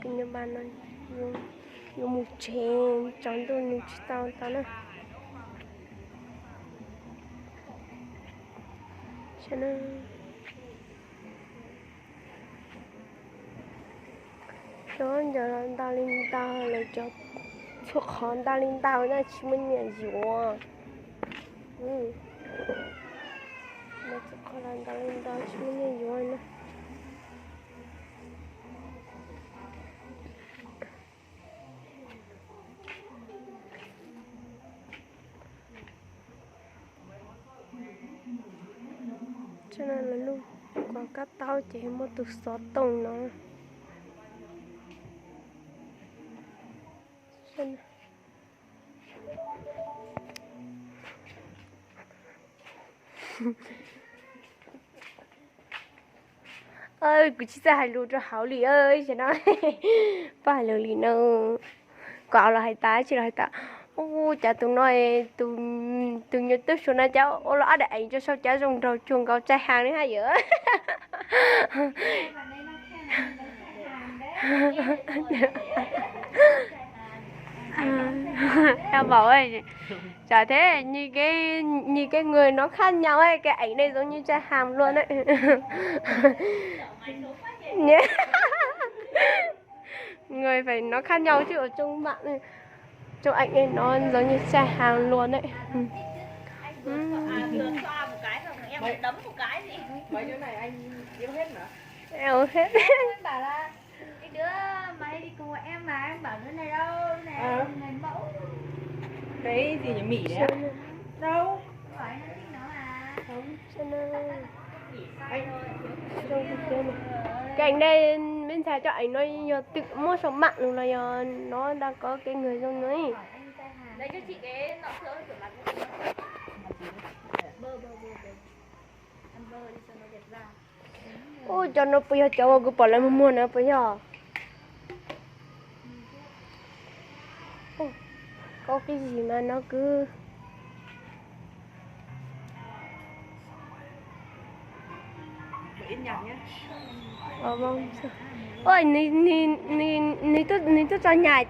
Kws nyob npab no yuav mus tsev, tsaus ntuj nws tsis tau tau na. Cov ncov los ntau li ntau lawm, cov txhua qhov ntau li ntau na, tsis muaj nyiaj yuav. Txhua qhov los ntau li ntau tsis muaj nyiaj yuav na. Lub kab taub ces muaj tus xov tooj no. Kuv tsis txawj hais lus rau hauv li, no poj hais lus li no. Kom los hais tas, tsis los hais tas. Ua cas tus no, tus nyuag tub suav no cas ua los ob daim eev rau saum cav zoo nraug cuag nkaus tsaig hav li hab yom. Tau npaum, tsam thiab nyias kev nyias kev người nó khác nhau ấy, cái ảnh này giống như trai Hàn luôn đấy. Người phải nó khác nhau chứ ở trong mạng này. Trong ảnh này nó giống như trai Hàn luôn đấy. Eo hết. Cái đứa mà hay đi cùng bọn em mà em bảo đứa này đâu, đứa này, đứa này mẫu. Cái gì nhỉ, Mỹ đấy à? Đâu? Không phải, nó thích nó mà. Không. Cái ảnh đây, bên thầy cho ảnh nó giờ tự mua sổ mạng rồi là giờ nó đang có cái người dông nữa ấy. Hỏi anh trai Hàn. Lấy cho chị cái lọ sữa rửa mặt. Bơ, bơ, bơ, bơ. Ăn bơ đi cho nó đẹp da. Ua, cov no puas yog cov uas kuv pom lawv muag muag na puas yog? Ua, có cái gì mà nó cứ... Ôi, nws, nws, nws, nws twb, nws twb tso nhạc.